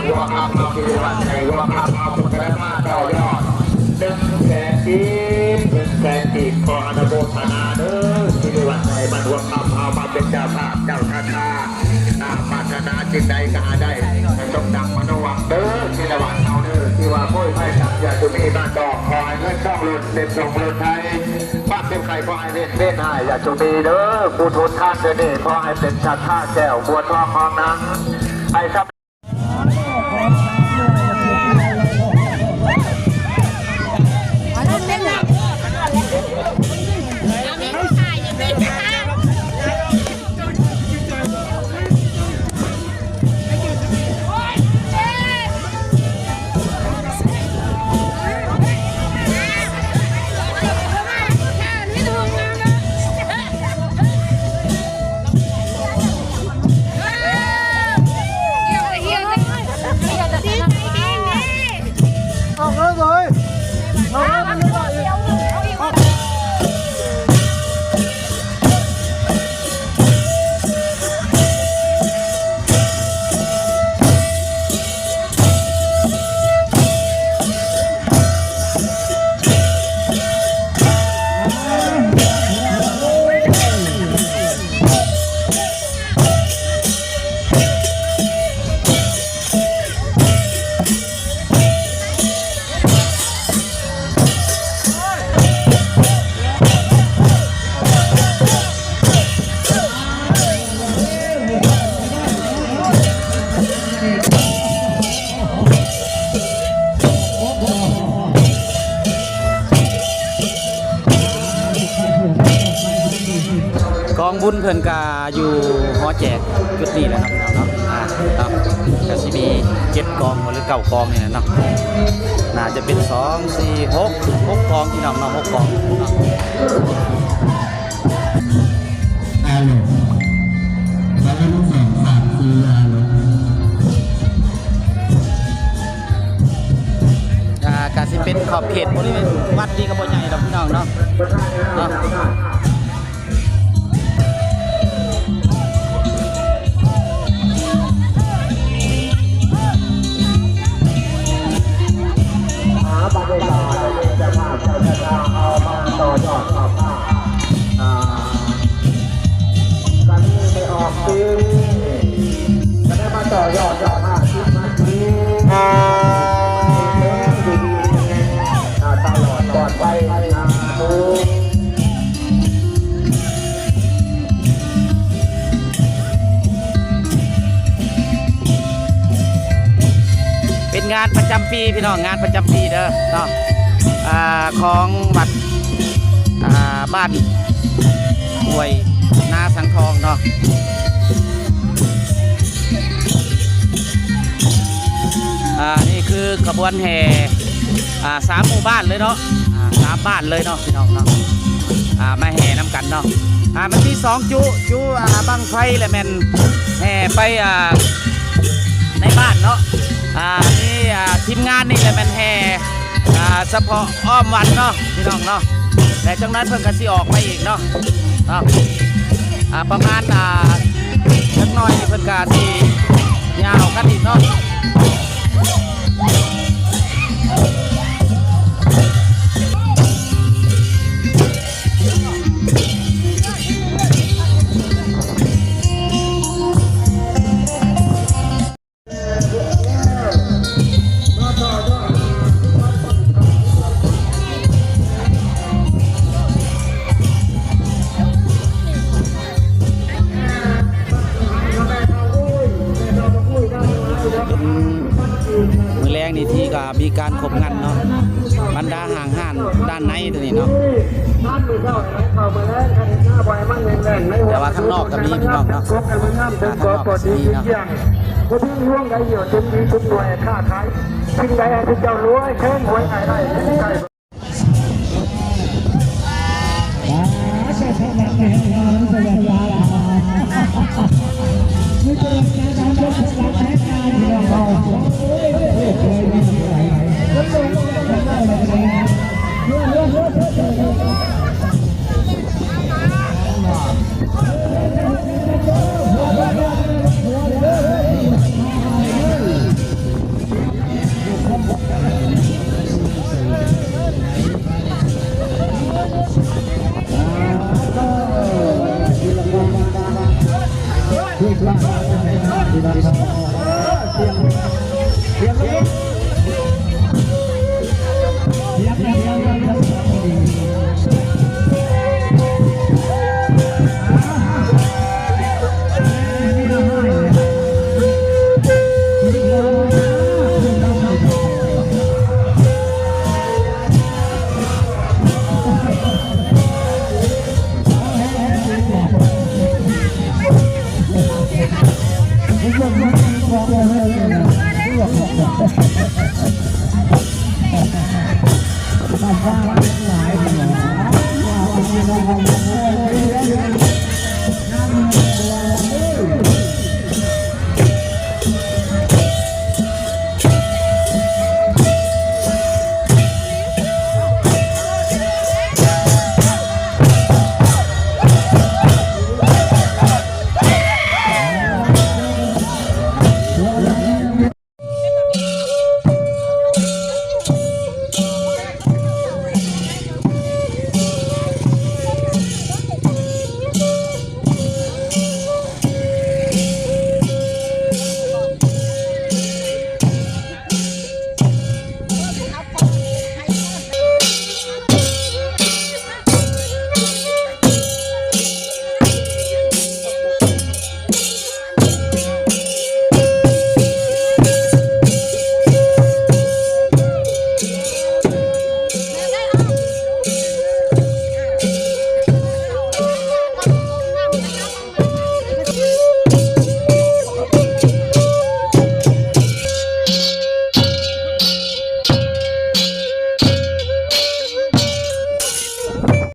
ຫົວຄຳເຮົາ ສິລິວັນໄຊ ຫົວຄຳເຮົາ ພຸດທະນາມາຕໍ່ຍອດ ໜຶ່ງແສນກີບ ໜຶ່ງແສນກີບ ຂໍອະນຸໂມທະນາເດີ ສິລິວັນໄຊ ບ້ານຫົວຄຳເຮົາ ມາເປັນເຈົ້າພາບເຈົ້າສັດທາ ອາ ປາດຖະໜາສິ່ງໃດກໍໃຫ້ໄດ້ ໃຫ້ສົມດັ່ງມະໂນຫວັງເດີ ສິລິວັນເຮົາເດີ ທີ່ວ່າໂພຍໄພສັກ ຢ່າສຸມີມາຕອບ ຂໍໃຫ້ເງິນທອງລົ້ນເຕັມຖົງລົ້ນໄທ ຄວາມເຈັບໄຂ້ຂໍໃຫ້ເວດເວນຫາຍ ຢ່າສຸມີເດີ ຜູ້ທົນທານເທື່ອນີ້ ຂໍໃຫ້ເປັນສັດທາແກ້ວ ບົວທອງ ທອງນາງ ໃຫ້ສຳ ອອກເລີຍເວີຍ ອອກເລີຍ ເອົາອີກ ອອກ. ກອງບຸນເພິ່ນກະຢູ່ຫໍແຈກຈຸດນີ້ແຫຼະເນາະ ພີ່ນ້ອງເນາະ ອ່າ ເນາະ ກະຊິມີເຈັດກອງ ຫຼື ເກົ້າກອງນີ້ແຫຼະເນາະ ໜ້າຈະເປັນ ສອງ ສີ່ ຫົກ ຫົກກອງ ພີ່ນ້ອງເນາະ ຫົກກອງເນາະ. ອາ ກະຊິເປັນຂອບເຂດບໍລິເວນວັດນີ້ກະບໍ່ໃຫຍ່ດອກ ພີ່ນ້ອງເນາະ ເນາະ. ຫາບັນຍາກາດເຈົ້າພາບເຈົ້າສັດທາເອົາມາຕໍ່ຍອດຂອບພາ ອ່າ ກະນີ້ໄດ້ອອກຊື່ ກະໄດ້ມາຕໍ່ຍອດເຈົ້າພາບສິບນາທີ ອ່າ ຕະຫຼອດປອດໄພ ສາທຸ. ເປັນງານປະຈຳປີ ພີ່ນ້ອງ ງານປະຈຳປີເດີເນາະ ອ່າ ຂອງວັດ ອ່າ ບ້ານຫ້ວຍນາສັງທອງເນາະ. ອ່າ ນີ້ຄືຂະບວນແຫ່ ອ່າ ສາມໝູ່ບ້ານເລີຍເນາະ ອ່າ ສາມບ້ານເລີຍເນາະ ພີ່ນ້ອງເນາະ ອ່າ ມາແຫ່ນຳກັນເນາະ ອ່າ ມັນມີສອງຈຸ ຈຸ ອ່າ ບັ້ງໄຟ ແລະແມ່ນແຫ່ໄປ ອ່າ ໃນບ້ານເນາະ ອ່າ ມີ ອ່າ ທີມງານນີ້ແຫຼະແມ່ນແຫ່ ອ່າ ສະເພາະອ້ອມວັດເນາະ ພີ່ນ້ອງເນາະ ແລະ ຈັກໜ້ອຍເພິ່ນກະຊິອອກໄປອີກເນາະ ເນາະ ອ່າ ປະມານ ອ່າ ຈັກໜ້ອຍເພິ່ນກະຊິຍາວກັນອີກເນາະ. ມື້ແລງນີ້ທີ່ກະມີການຄົບງັນເນາະ ບັນດາຫ້າງຮ້ານດ້ານໃນໂຕນີ້ເນາະ ແຕ່ວ່າຂ້າງນອກກະມີ ພີ່ນ້ອງເນາະ ອ່າ ຂ້າງນອກກະຊິມີເນາະ. ບໍ່ເພິ່ງຮ່ວງໄດ້ຢູ່ ເຕັມທີ່ທຸກໜ່ວຍຄ້າຂາຍ ສິ່ງໃດໃຫ້ເຈົ້າລວຍ ເຊີນຫວຍໃຫ້ໄດ້ ໃຫ້ໄດ້. ເ Thank you.